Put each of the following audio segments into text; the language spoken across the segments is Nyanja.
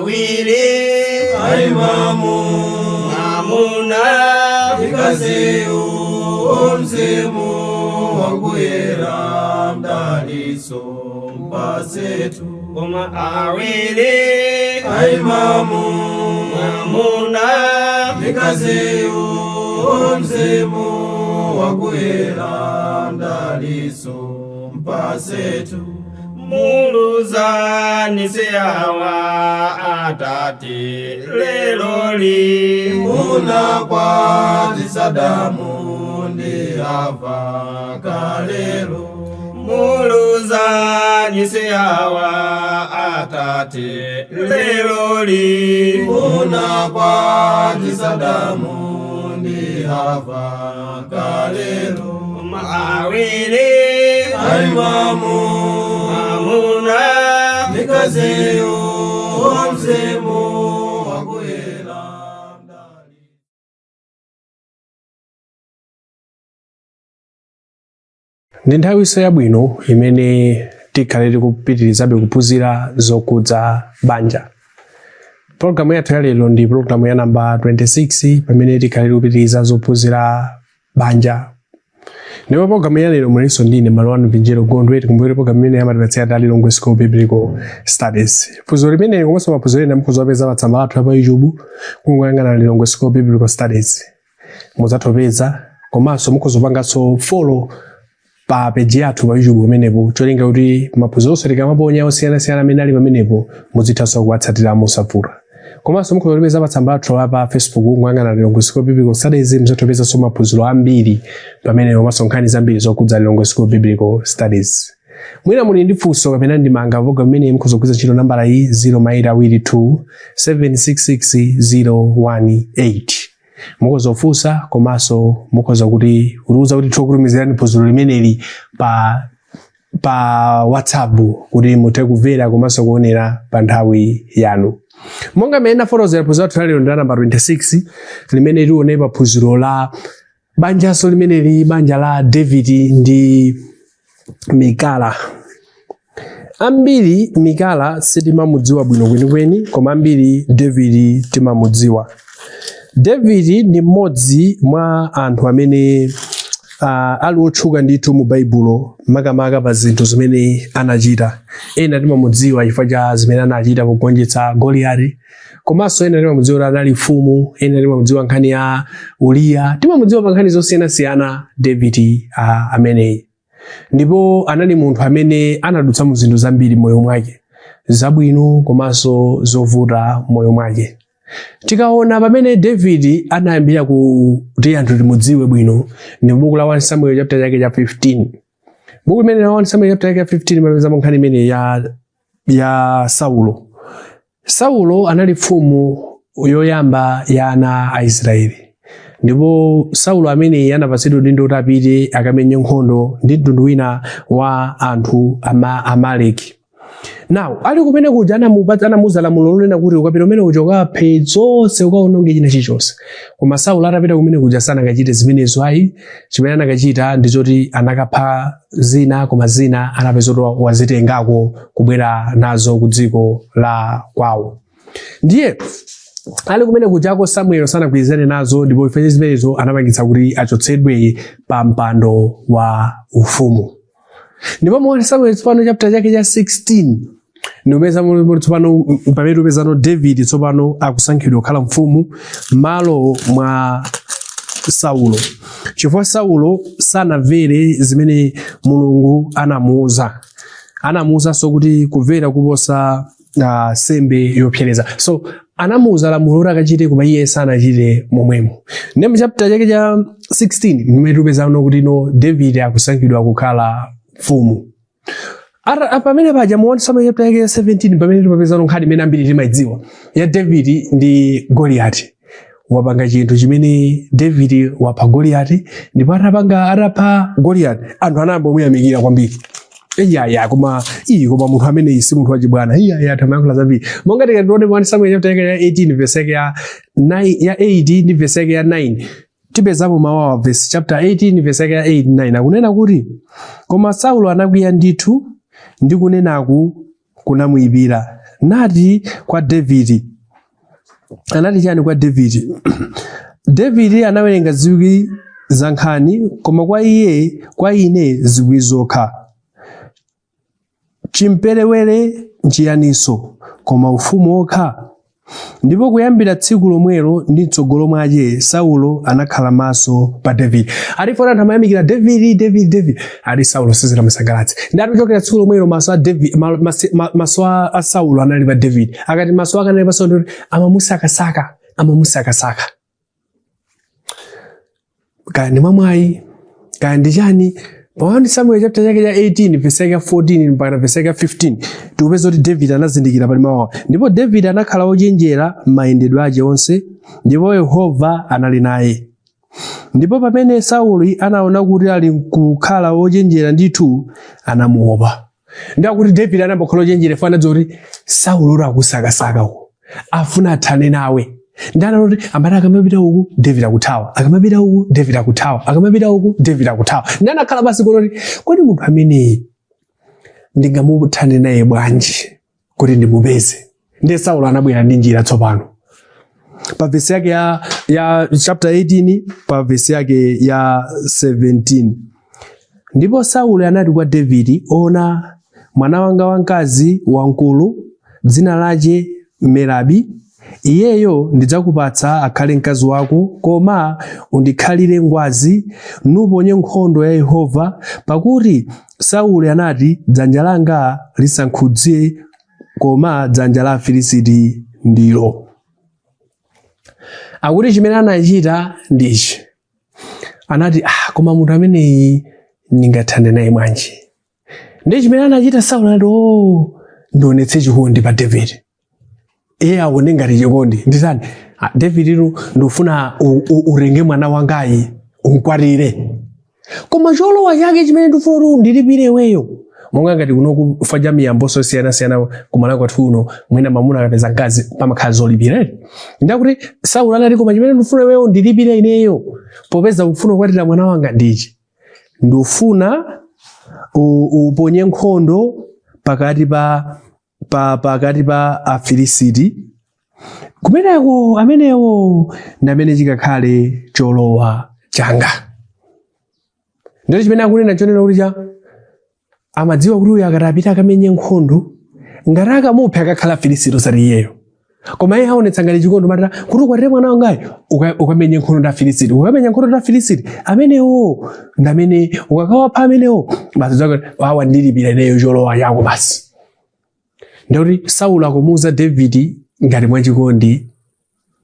Awiri Aimamu mwamuna Mkaziyu mzimu wakuyera mdaliso mpasetu Koma awiri Aimamu mwamuna Mkaziyu mzimu wakuyera mdaliso mpasetu Muluzani siawa atate leloli Munakwatisa Adamu ndi Hava kalelo Muluzani siawa atate leloli Munakwatisa Adamu ndi Hava kalelo Awiri Aimamu mwamuna Mkaziyu mzimu wakuyera mdali Ndi nthawinso yabwino imene tikhale tikupitirizabe kuphunzira zokhudza banja. Pologalamu yathu ya lero ndi pologalamu ya namba 26 pamene tikhale tikupitiriza zophunzira banja. Ndipo pologalamu ya lero mulinso ndine m'bale wanu Vinjero Gondwe. Tikumbukire pologalamu imene amatipatsira ndi Lilongwe School of Biblical Studies. Phunziro limeneli komanso maphunziro ena mukhoza kuwapeza pa tsamba lathu la pa YouTube kungoyang'ana Lilongwe School of Biblical Studies. Mudzatipeza komanso mukhoza kupanganso follow pa page yathu pa YouTube pamenepo cholinga kuti maphunziro onse tikamaponya osiyanasiyana amene ali pamenepo muzithanso kuwatsatira mosavuta. Komanso mukhoza kutipeza pa tsamba lathu la pa Facebook kungoyang'ana Lilongwe School of Biblical Studies, mudzatipezanso maphunziro ambiri pamenepo komanso nkhani zambiri zokhudza Lilongwe School of Biblical Studies. Mwina muli ndi funso kapena ndemanga pa programu imeneyi, mukhoza kugwiritsa ntchito nambala iyi 0 maita awiri 2 766 018. Mukhoza kufunsa komanso mukhoza kuti kutiuza kuti tikutumizirani phunziro limeneli pa WhatsApp kuti muthe kumvera komanso kuonera pa nthawi yanu. Monga mmene ndafotokozera, phunziro lathu lalero ndi la namba 26 limene tione pa phunziro la banjanso limeneli, banja la David ndi Mikala. Ambiri Mikala sitimamudziwa bwino kwenikweni, koma ambiri David timamudziwa. David ndi mmodzi mwa anthu amene ali otchuka ndithu mu Baibulo, makamaka pa zinthu zimene anachita. Ena timamudziwa chifukwa cha zimene anachita pogonjetsa Goliyati, komanso ena timamudziwa kuti anali mfumu, ena timamudziwa nkhani ya Uriya, timamudziwa pa nkhani zosiyanasiyana David ameneyi. Ndipo anali munthu amene anadutsa mu zinthu zambiri m'moyo mwake, zabwino komanso zovuta m'moyo mwake. Tikaona pamene David anayambira kuti anthu timudziwe bwino ndi buku la 1 Samuel chapter chake cha 15. Buku limene la 1 Samuel chapter chake cha 15 mapezamo nkhani imene ya Saulo. Saulo anali mfumu yoyamba ya ana a Israeli. Ndipo Saulo ameneyi anapatsidwa udindo kuti apite akamenye nkhondo ndi mtundu wina wa anthu ama Amaleki. Now, ali kumene kuja anamuuza lamulo lonena kuti ukapita kumene kuja ukaphe zonse, ukaononge china chilichonse. Koma Saulo atapita kumene kuja sanakachite zimenezo ayi. Chimene anakachita ndi choti anakapha zina, koma zina anapeza kuti wazitengako kubwera nazo ku dziko la kwawo. Ndiye ali kumene kujako Samuel sanagwirizane nazo, ndipo chifukwa cha zimenezo anapangitsa kuti achotsedwe pa mpando wa ufumu. Ndipo mu 1 Samuel tsopano chapter chake cha 16 ndikupeza muli tsopano pamene tikupezano David tsopano akusankhidwa kukhala mfumu m'malo mwa Saulo, chifukwa Saulo sanamvere zimene Mulungu anamuuza. Anamuuzanso kuti kumvera kuposa nsembe yopsereza. So anamuuza lamulo kuti akachite, koma iye sanachite momwemo. Ndiye mu chapter chake cha 16 mmene tikupezano kuti no David akusankhidwa kukhala mfumu. Pamene paja mu 1 Samuel chapter chake cha 17 pamene timapezano nkhani imene ambiri timaidziwa ya David ndi Goliati. Wapanga chinthu chimene David wapha Goliati, ndipo atapha Goliati anthu anayamba kumuyamikira kwambiri. Iyaya, koma iyi, koma munthu ameneyi si munthu wachibwana. Iyaya, anthu amayankhula zambiri. Monga tikati tione 1 Samuel chapter yake ya 18 verse yake ya 9, ya 8 ndi verse yake ya 9, tipezapo mawu awa. Verse chapter 18 verse yake ya 8 9 akunena kuti, koma Saulo anakwiya ndithu ndi kunenaku kunamuyipira, Nati kwa Davide, anati chani kwa Davide? Davide anawerenga zikwi za nkhani, koma kwa iye, kwa ine zikwi zokha. Chimperewere nchiyaniso, koma ufumu wokha? Ndipo kuyambira tsiku lomwelo ndi mtsogolo mwache Saulo anakhala maso pa Davide. Alipo anthu amayamikira Davide, Davide, Davide. Ali Saulo sizinamusangalatse. Ndi atachokera tsiku lomwelo maso a David, maso a Saulo anali pa David. Akati maso ake anali pa Saulo, ndikuti amamusakasaka, amamusakasaka. Kaya ndi mwamwayi, kaya ndi chani. Pa 1 Samuel chapter chake cha 18 verse yake ya 14 mpaka verse yake ya 15 tikupeza kuti David anazindikira pali mawu awa. Ndipo David anakhala wochenjera m'mayendedwe ake onse, ndipo Yehova anali naye. Ndipo pamene Sauli anaona kuti ali kukhala wochenjera ndithu, anamuopa. Ndi akuti David anayamba kukhala wochenjera chifukwa anadziwa kuti Saulo uri akusakasaka uku, afuna athane nawe. Ndi anati amati akamapita uku David akuthawa, akamapita uku David akuthawa, akamapita uku David akuthawa. Ndi anakhala basi kuti kodi munthu ameneyi ndingamuthane naye bwanji kuti ndimupeze? Ndiye Saulo anabwera ndi njira tsopano. Pa vesi yake ya chapter 18 pa vesi yake ya 17, ndipo Sauli anati kwa Davide, ona, mwana wanga wamkazi wamkulu, dzina lache Merabi, iyeyo ndidzakupatsa akhale mkazi wako, koma undikhalire ngwazi, nuponye nkhondo ya Yehova. Pakuti Sauli anati, dzanja langa lisankhudze, koma dzanja la Afilisiti ndilo. Akuti chimene anachita ndichi, anati koma munthu ameneyi ndingathane naye bwanji? Ndi chimene anachita Saulo anati, oh, ndionetse chikondi pa David, iye aone ngati chikondi nditani. David inu ndikufuna utenge mwana wangayi unkwatire, koma cholowa chake chimene ndikufuna kuti undilipire iweyo, monga ngati kuno kufa cha miyambo sosiyanasiyana kumalawi kwathu kuno, mwina mamuna akapeza mkazi pamakhala zolipira eti. Ndakuti Saulo anati, koma chimene ndikufuna iweyo undilipire ineyo, popeza ukufuna kukwatira mwana wanga, ndichi: ndikufuna uponye nkhondo pakati pa Afilisiti kumeneko, amenewo ndi amene chikakhale cholowa changa. Ndiye chimene akunena chonena kuti cha amadziwa kuti uyu akati apita akamenye nkhondo, ngati akamuphe akakhala Afilisiti osati iyeyo. Koma iye aonetsa ngati chikondi matira kuti ukwatire mwana wangayo, ukamenye nkhondo ndi Afilisiti, ukamenya nkhondo ndi Afilisiti amenewo ndi amene ukakawapha amenewo basi, zako awa ndilipira ineyo cholowa chako basi. Ndikuti Saulo akumuuza Davidi ngati mwachikondi,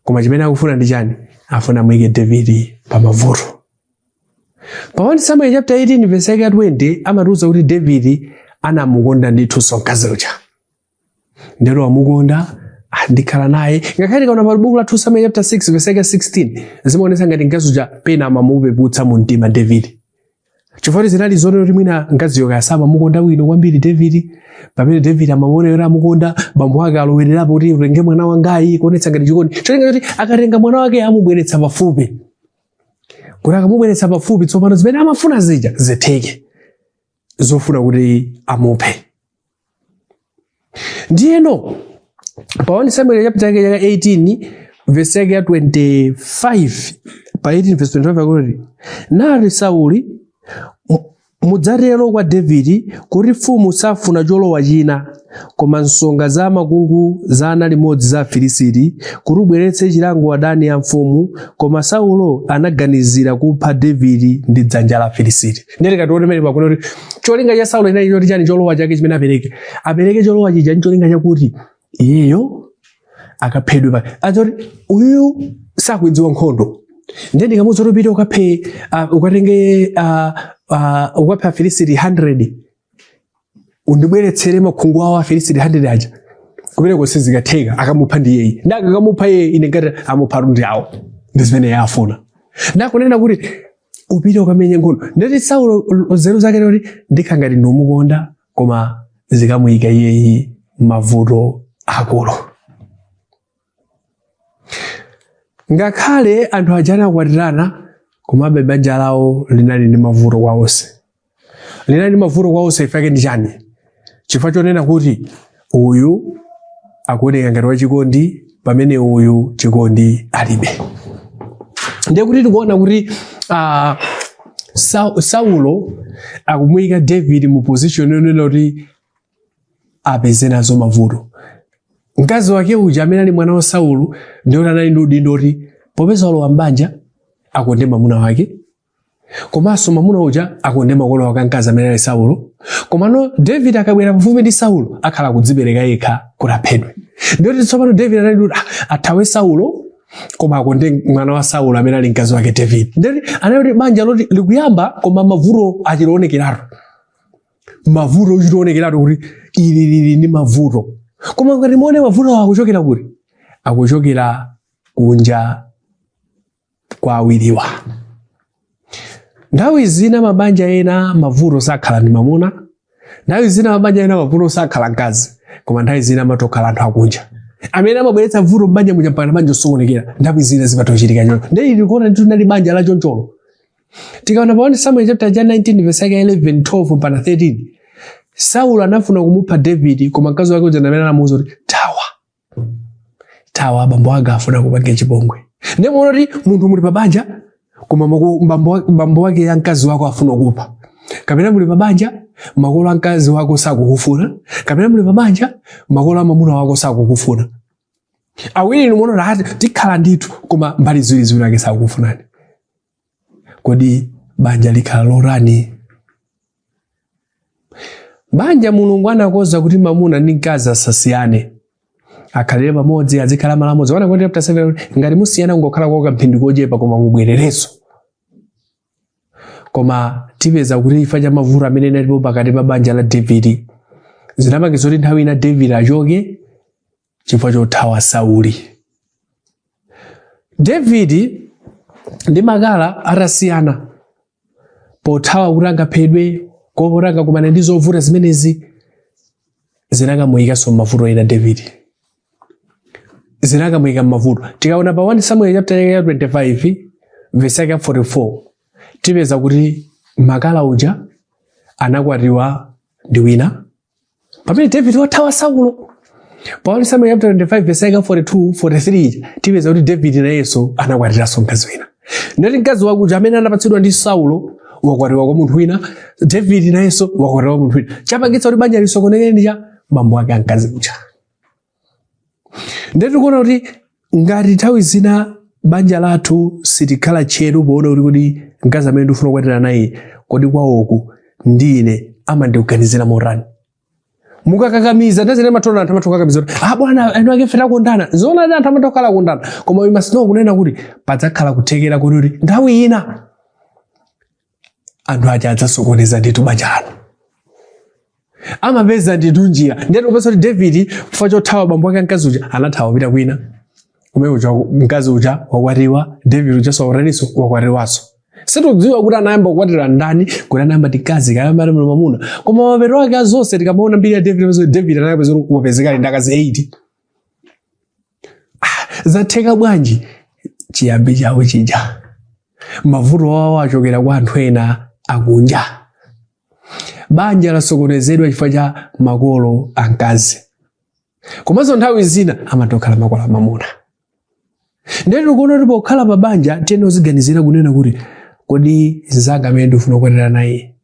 koma chimene akufuna ndi chani? Afuna amuyike Davidi pa mavuto. Pa 1 Samuel chapter 18 verse yake ya 20 amatiuza kuti Davidi anamukonda ndithu mkazi uja. Ndero wamukonda, ndikhala naye. Ngakhale tikaona pa buku la 2 Samuel chapter 6 verse yake ya 16, zimaonetsa ngati mkazi uja pena amamupeputsa mu mtima Davidi, chifukwa zinali zonena kuti mwina mkaziyo kaya samamukonda bwino kwambiri David, pamene David amamuona kuti amukonda, bambo ake alowererapo kuti utenge mwana wangayi, kuonetsa ngati chikondi cholinga choti akatenga mwana wake amubweretsa pafupi, kuti akamubweretsa pafupi tsopano zimene amafuna zija zitheke, zofuna kuti amuphe. Ndiyeno pa 1 Samuel chapter yake ya 18 verse yake ya 25, pa 18 verse 25 akuti, nati Sauli, mudzatero kwa Davidi kuti mfumu safuna cholowa china koma nsonga za makungu zana limodzi za Afilisiti, kuti ubweretse chilango adani a mfumu. Koma Saulo anaganizira kupha Davidi ndi dzanja la Afilisiti. Ndiye tikatione pamene pakuti kuti cholinga cha Saulo chinali choti chani? Cholowa chake chimene apereke cholowa chija ndi cholinga chakuti iyeyo akaphedwe pa adzoti uyu sakuidziwa nkhondo, ndiye ndikamuuza kuti upite ukaphe ukatenge ukaphe Afilisiti 100, undibweretsere makhungu awo Afilisiti 100 aja, kumeneko sizikatheka, akamupha ndi iyeyi. Ndi akakamupha iye, ine ngati amupha ndi awo, ndi zimene iye afuna. Ndakunena kuti upite ukamenye nkhondo. Ndati Saulo nzeru zake kuti ndikhala ngati ndikumukonda, koma zikamuyika iyeyi mavuto akulu. Ngakhale anthu aja anakwatirana, komabe banja lawo linali ndi mavuto kwa onse, linali ndi mavuto kwa onse. Ifake ndi chani? Chifukwa chonena kuti uyu Akuoneka ngati wachikondi, pamene uyu chikondi alibe. Ndiye kuti tikuona kuti Saulo akumuyika David mu position yonena kuti apeze nazo mavuto. Mkazi wake uja amene ali mwana wa Saulo ndiye kuti anali ndi udindo kuti popeza walowa m'banja akonde mwamuna wake, komanso mwamuna uja akonde makolo ake amkazi amene ali Saulo. Komano David akabwera pafupi ndi Saulo akhala kudzipereka yekha kuti aphedwe. Ndiye kuti tsopano David anali kuti athawe Saulo, koma akonde mwana wa Saulo amene ali mkazi wake David. Ndiye kuti anali kuti banja loti likuyamba, koma mavuto achiloonekeratu, mavuto ochitoonekeratu kuti ili lili ndi mavuto. Koma ngati muone, mavuto akuchokera kuti? Akuchokera kunja kwa awiriwa. Nthawi zina mabanja ena mavuto sakhala ndi mamuna, nthawi zina mabanja ena mavuto sakhala mkazi, koma nthawi zina amatokhala anthu akunja amene amabweretsa vuto m'banja muja mpaka banja osokonekera. Nthawi zina zimatochitika choncho. Ndiye ili tikuona ndithu linali banja la choncholo. Tikaona pa 1 Samuel chapter cha 19 verse yake 11, 12 mpaka 13, Saulo anafuna kumupha David, koma mkazi wake uja amene anamuwuza kuti thawa, thawa, abambo anga afuna kupanga chipongwe. Ndiye muona kuti munthu muli pa banja, koma bambo wake ya mkazi wako afuna kupha, kapena muli pa banja, makolo a mkazi wako sakukufuna, kapena muli pa banja, makolo a mwamuna wako sakukufuna. Awiri inu muona kuti ati tikhala ndithu, koma mbali ziwiri ziwiri ake sakukufunani. Kodi banja likhala lotani? Banja Mulungu anakonza kuti mamuna ndi mkazi asasiyane, akhalire pamodzi, azikhala malo amodzi. 1 Korinto chapter 7, ngati musiyana kungokhala kwa kamphindi kochepa, koma mubwererenso. Koma tipeza kuti chifukwa cha mavuto amene analipo pakati pa banja la David, zinapangitsa kuti nthawi ina David achoke chifukwa chothawa Sauli. David ndi Makala atasiyana pothawa kuti angaphedwe, kopota angakumane ndi zovuta zimenezi, zinakamuyikanso m'mavuto ena. David zinakamuyika m'mavuto. Tikaona pa 1 Samuel chapter ya 25 verse yake 44, tipeza kuti Makala uja anakwatiwa ndi wina pamene David wathawa Saulo. Pa 1 Samuel chapter 25 verse yake 42, 43, tipeza kuti David nayenso anakwatiranso mkazi wina. Ndati mkazi wakuja amene anapatsidwa ndi Saulo wakwatiwa kwa munthu wina, David nayenso wakwatiwa kwa munthu wina. Chapangitsa kuti banja lisokonekere ndi cha bambo ake amkazi uja. Ndiye tikuona kuti ngati nthawi zina banja lathu sitikhala tcheru poona kuti kodi mkazi amene ndikufuna kukwatira naye, kodi kwawoku ndi ine amandiganizira motani? Mukakakamiza, nthawi zina matona anthu amatokakamiza kuti ah bwana, enu ake ife takondana. Zoona, anthu amatokhala kukondana, koma we must know kunena kuti padzakhala kuthekera kuti nthawi ina anthu aja adzasokoneza ndithu banja lanu, amapeza ndithu njira. Ndiye tikupeza kuti David chifukwa chothawa bambo ake mkazi uja anathawa kupita kwina, kumene uja mkazi uja wakwatiwa, David uja wakwatinso, wakwatiwanso. Situdziwa kuti anayamba kukwatira ndani, kuti anayamba ndi mkazi kayamba ndi mwamuna, koma mapeto ake azonse tikamaona mbiri ya David, pamene David anapeza kuti wapezeka ali ndi akazi 8. Zatheka bwanji? Chiyambi chawo chija, mavuto awo achokera kwa anthu ena akunja. Banja lasokonezedwa chifukwa cha makolo amkazi, komanso nthawi zina amatokhala makolo amamuna. Ndiye tikuona kuti pokhala pa banja tiyenera kuziganizira kunena kuti kodi mnzanga amene ndifuna kukwatira naye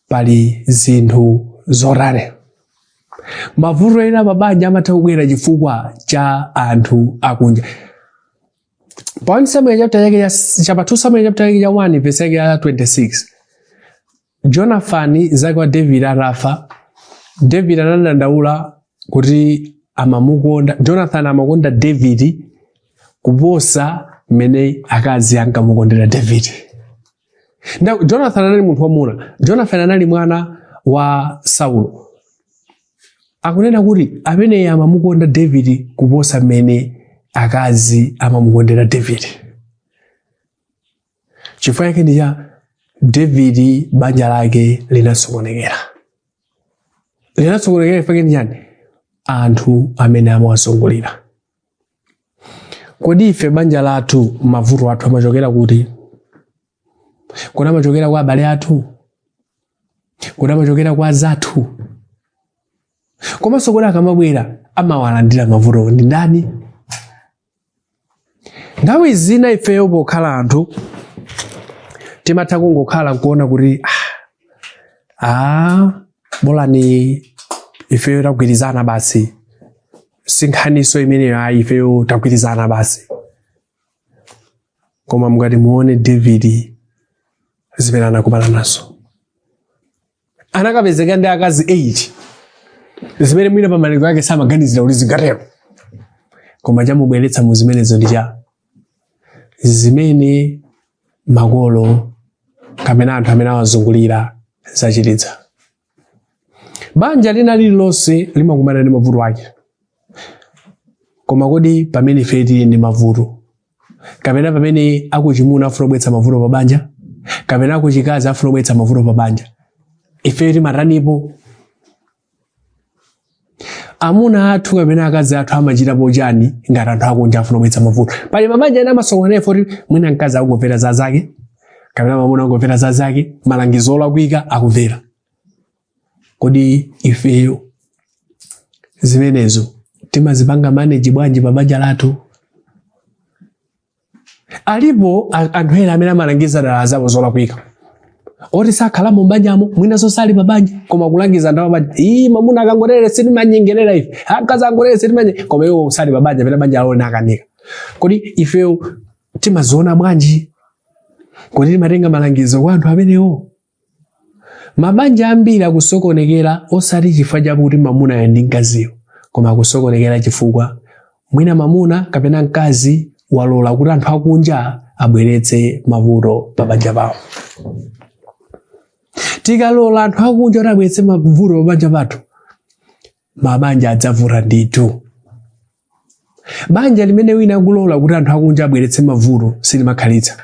pali zinthu zotani? Mavuto ena pa banja amatha kubwera chifukwa cha anthu akunja. Pa 1 Samuel chapter yake ya chapter 2 Samuel chapter yake ya 1 verse yake ya 26, Jonathan mzake wa David atafa, David anadandaula kuti amamukonda Jonathan, amakonda David kuposa mmene akazi ankamukondera David. Now, Jonathan anali munthu wamuna. Jonathan anali mwana wa Saulo. Akunena kuti ameneyi amamukonda David kuposa mmene akazi amamukondera David. Chifukwa chake ndi cha David banja lake linasokonekera. Linasokonekera chifukwa ndi chani? Anthu amene amawazungulira. Kodi ife banja lathu mavuto athu amachokera kuti? Kodi amachokera kwa abale athu? Kodi amachokera kwa azathu? Komanso kodi akamabwera amawalandira mavutowo ndi ndani? Nthawi zina ifeyo pokhala anthu timatha kungokhala nkuona kuti bolani ifeyo tagwirizana basi, sinkhaniso imeneyo, ayi, ifeyo tagwirizana basi. Koma mukati muone David zimene anakumana nazo, anakapezeka ndi akazi 8, zimene mwina pamalingaliro ake samaganizira kuti zingatero, koma chamubweretsa mu zimenezo ndi cha zimene makolo kapena anthu amene awazungulira zachititsa. Banja lina lililonse limakumana ndi mavuto ake, koma kodi pamene ife tili ndi mavuto, kapena pamene akuchimuna afuna kubweretsa mavuto pa banja, kapena akuchikazi afuna kubweretsa mavuto pa banja, ife timatanipo? Amuna athu kapena akazi athu amachitapo chani ngati anthu akunja afuna kubweretsa mavuto? Pali mabanja ena amasokonekera poti mwina mkazi akungomvera za zake kapena mwamuna akungomvera za zake, malangizo olakwika akumvera. Kodi ifeyo zimenezo timazipanga manage bwanji pa banja lathu? Alipo anthu ena amene amalangiza dala zawo zolakwika, oti sakhala mu banjamo, mwinanso sali pa banja, koma kulangiza anthu apabanja, ii, mamuna akangotere sitimanyengerera ife, akazi angotere sitimanye, koma iwo sali pa banja, pena banja lawo linakanika. Kodi ifeyo timaziona bwanji? Kodi timatenga malangizo kwa anthu amenewo? Mabanja ambiri akusokonekera osati chifukwa chakuti mamunayo ndi mkaziyo, koma akusokonekera chifukwa mwina mamuna kapena mkazi walola kuti anthu akunja abweretse mavuto pa banja pawo. Tikalola anthu akunja kuti abweretse mavuto pa banja pathu, mabanja adzavuta ndithu. Banja limene wina akulola kuti anthu akunja abweretse mavuto silimakhalitsa.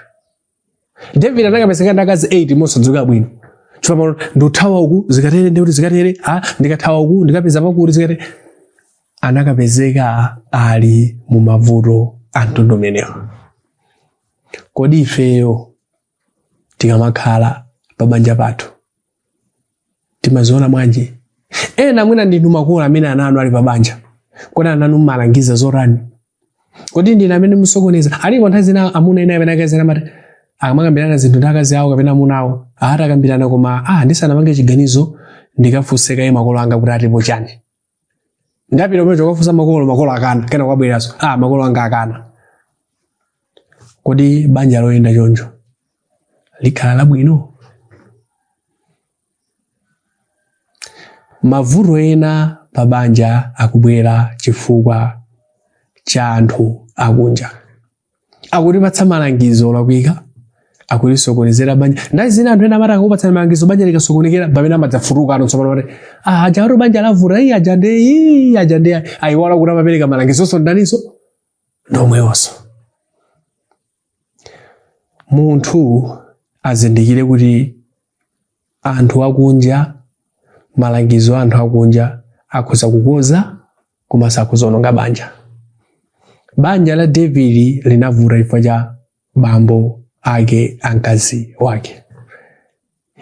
David anakapezeka ndi akazi 8 mosadziwika bwino, chifukwa pano ndikuthawa uku zikatere, ndikuti zikatere, ndikathawa uku ndikapeza pakuti zikatere. Anakapezeka ali mu mavuto a mtundu umenewo. Kodi ifeyo tikamakhala pa banja pathu timaziona bwanji? Ena mwina ndinu makolo amene ana anu ali pa banja. Kodi ana anu mmalangiza zotani? Kodi ndinu amene musokoneza? Alipo nthawi zina amuna ena amene akazi ena amati akamakambirana zinthu ndi akazi awo kapena amuna awo, atakambirana, koma ndisanapange chiganizo ndikafunse kaye makolo anga kuti atipo chani. Ndapita kumene kukafunsa makolo, makolo akana, kena kwabweranso, makolo anga akana. Kodi banja loyenda choncho likhala labwino? Mavuto ena pa banja akubwera chifukwa cha anthu akunja akutipatsa malangizo olakwika, akutisokonezera banja. Nthawi zina anthu ena amati akakupatsani malangizo, banja likasokonekera, pamene amadzafutuka ano tsopano amati, aja ati banja lavuta, iyi aja ndi iyi aja ndi ayiwala kuti amapereka malangizonso ndaninso ndomwewonso. Munthu azindikire kuti anthu akunja, malangizo a anthu akunja akhoza kukoza komanso akhoza kuononga banja. Banja la David linavuta chifukwa cha bambo ake a mkazi wake.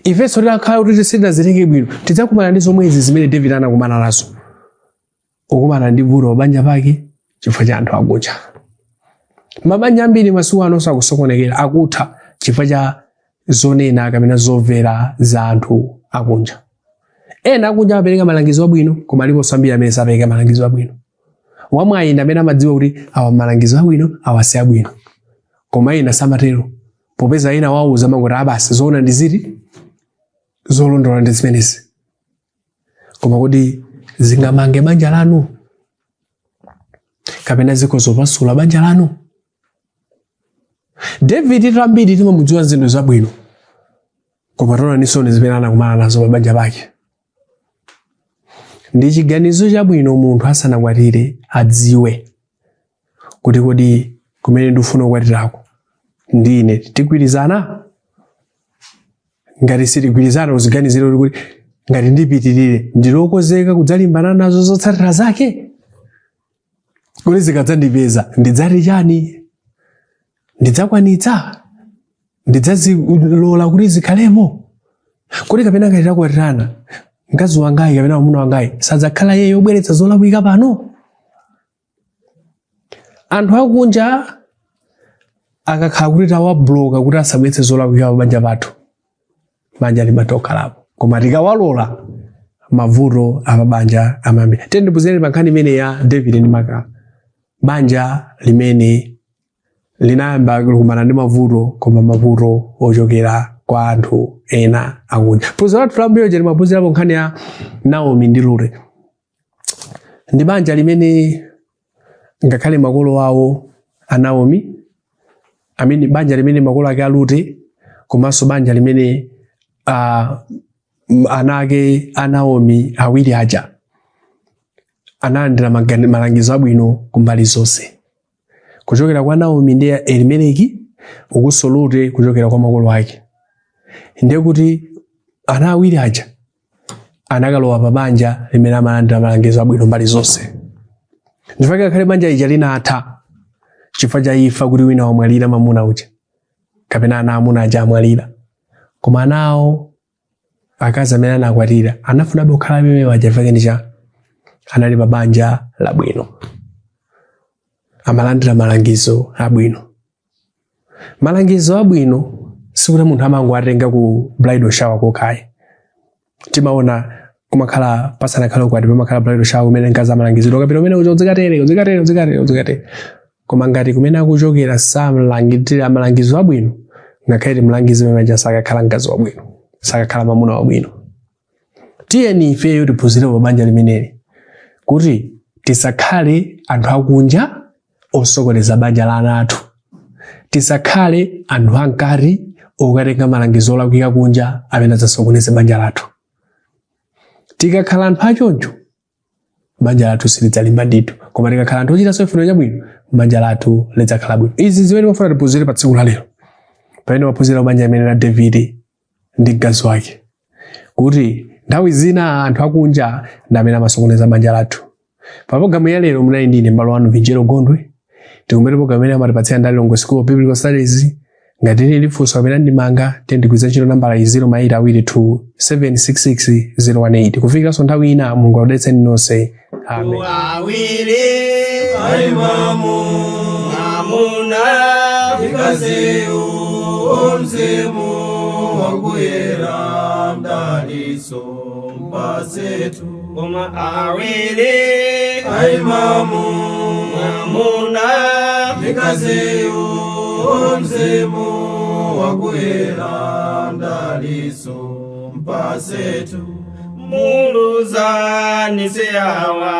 Ifenso tikakhala kuti sitinazitenge bwino, tidzakumana ndi zomwezi zimene David anakumana nazo, kukumana ndi vuto pabanja pake chifukwa cha anthu akunja. Mabanja ambiri masiku ano akusokonekera, akutha chifukwa cha zonena kapena zomvera za anthu akunja. Ena akunja amapereka malangizo abwino, koma aliponso ambiri amene sapereka malangizo abwino. Wamwayi ndi amene amadziwa kuti awa malangizo abwino, awa si abwino, koma ena samatero, popeza ena wauza amangoti abasi zoona ndi ziti, zolondola ndi zimenezi. Koma kodi zingamange banja lanu kapena zikhoza kupasula banja lanu? David ambiri timamudziwa zinthu zabwino, koma taonaninso zimene anakumana nazo pa banja pake. Ndi chiganizo chabwino munthu asanakwatire adziwe kuti kodi kumene ndikufuna kukwatirako ndine tigwirizana? Ngati sitigwirizana, uziganizire kuti ngati ndipitirire ndilokozeka kudzalimbana nazo zotsatira zake, kuti zikadzandipeza ndidzati chani? Ndidzakwanitsa? Ndidzazilola kuti zikhalepo? Kodi kapena ngati takwatirana, Mkazi wangayi kapena mwamuna wangayi sadzakhala yeye obweretsa zolakwika pano? Anthu akunja akakhala kuti tawabloka kuti asabweretse zolakwika pa banja pathu, banja limatha kukhalapo, koma tikawalola, mavuto apabanja amayambira. Tiyeni tiphunzire pa nkhani imene ya David ndi Makala, banja limene linayamba kukumana ndi mavuto, koma mavuto ochokera kwa anthu ena akunja. Phunziro lathu lambuyo limaphunzirapo nkhani ya Naomi ndi Rute. Ndi banja limene ngakhale makolo awo a Naomi, amene banja limene makolo ake a Rute, komanso banja limene ana ake a Naomi awiri aja analandira malangizo abwino kumbali zonse, kuchokera kwa Naomi ndi Elimeleki, ukunso Rute kuchokera kwa makolo ake. Ndiye kuti ana awiri aja anakalowa pa banja limene amalandira malangizo abwino mbali zonse. Ndifake ngakhale banja ija linatha chifukwa cha imfa, kuti wina wamwalira, mamuna uja kapena ana amuna aja amwalira, koma ana awo akazi amene anakwatira anafunabe kukhala amene waja. Chifukwa ndi cha anali pa banja labwino, amalandira malangizo abwino. Malangizo abwino sikuti munthu amangoatenga ku bridal shower kokhayi. Timaona kumakhala pasanakhale ukwati pamakhala bridal shower kumene mkazi amalangizidwa, kapita umene uja udzikatere, udzikatere, udzikatere, udzikatere. Koma ngati kumene akuchokera samlandira malangizo abwino, ngakhale timlangize pamene sakakhala mkazi wabwino, sakakhala mwamuna wabwino. Tiyeni ifeyo tiphunzire pa banja limeneli kuti tisakhale anthu akunja osokoneza banja la ana athu, tisakhale anthu ankati okatenga malangizo olakwika kunja amene adzasokoneze banja lathu. Tikakhala anthu achoncho, banja lathu silidzalimba ndithu, koma tikakhala anthu ochita chifuniro chabwino, banja lathu lidzakhala bwino. Izi zimene timafuna tiphunzire pa tsiku la lero pamene waphunzira banja limene la David ndi mkazi wake, kuti nthawi zina anthu akunja ndi amene amasokoneza banja lathu. Pa programu ya lero munali ndine m'bale wanu Vinjero Gondwe. Tikumene programu imene amatipatsira ndi Lilongwe School of Biblical Studies. Ngati tili ndi funso kapena ndemanga, tigwiritsa ntchito nambala iyi, 0 maita 2 766 018. Kufikiranso nthawi ina, Mulungu akudalitseni nonse. Amen. Awiri aimamu mwamuna ikaziyu mzimu wakuyera mdaliso mpasetu. Koma awiri aimamu mwamuna ikaziyu mzimu wakuyera mdaliso mpasetu. Muluzani siyawa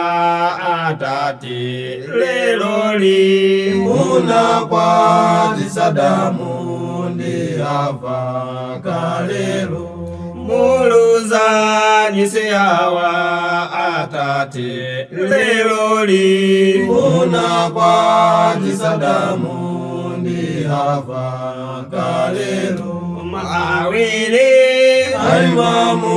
atate leloli. Munakwatisa Adamu ndi Hava kalelo. Muluzani siyawa atate leloli. Munakwatisa Adamu ndi Hava kalelo. Awiri aimamu.